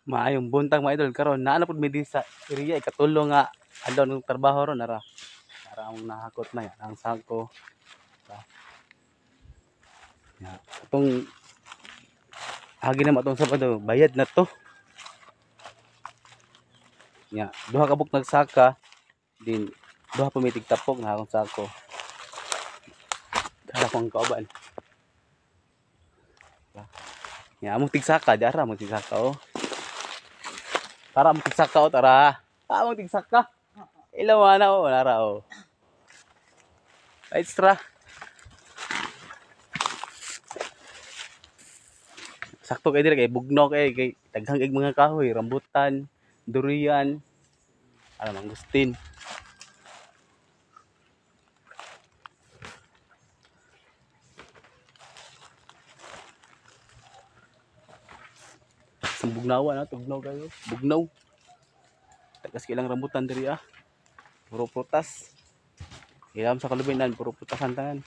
Maayong buntag, mga idol. Karon naa na pud mi diri sa area ikatulo nga adlaw ng trabaho ron. Nara. Nara ang nahakot na ang sako. Ya. Itong agi na atong Sabado, bayad na to. Ya, duha ka buok nagsaka din, duha pa may tigtapok na akong sako. Dara ko ang kauban. Ya, among tigsaka, dara among tigsaka oh. Tara, among tigsaka oh, tara. Among tigsaka. Ilaw na oh, nara oh. Extra. Sakto kay dire kay bugnaw kay kay daghang ig mga kahoy, rambutan, durian, ano, mangustin. Sa bugnawa na, tugnaw kayo. Bugnaw. Tagas kilang rambutan diri ah. Puro prutas. Ilam sa kalubinan, puro prutas ang tanan.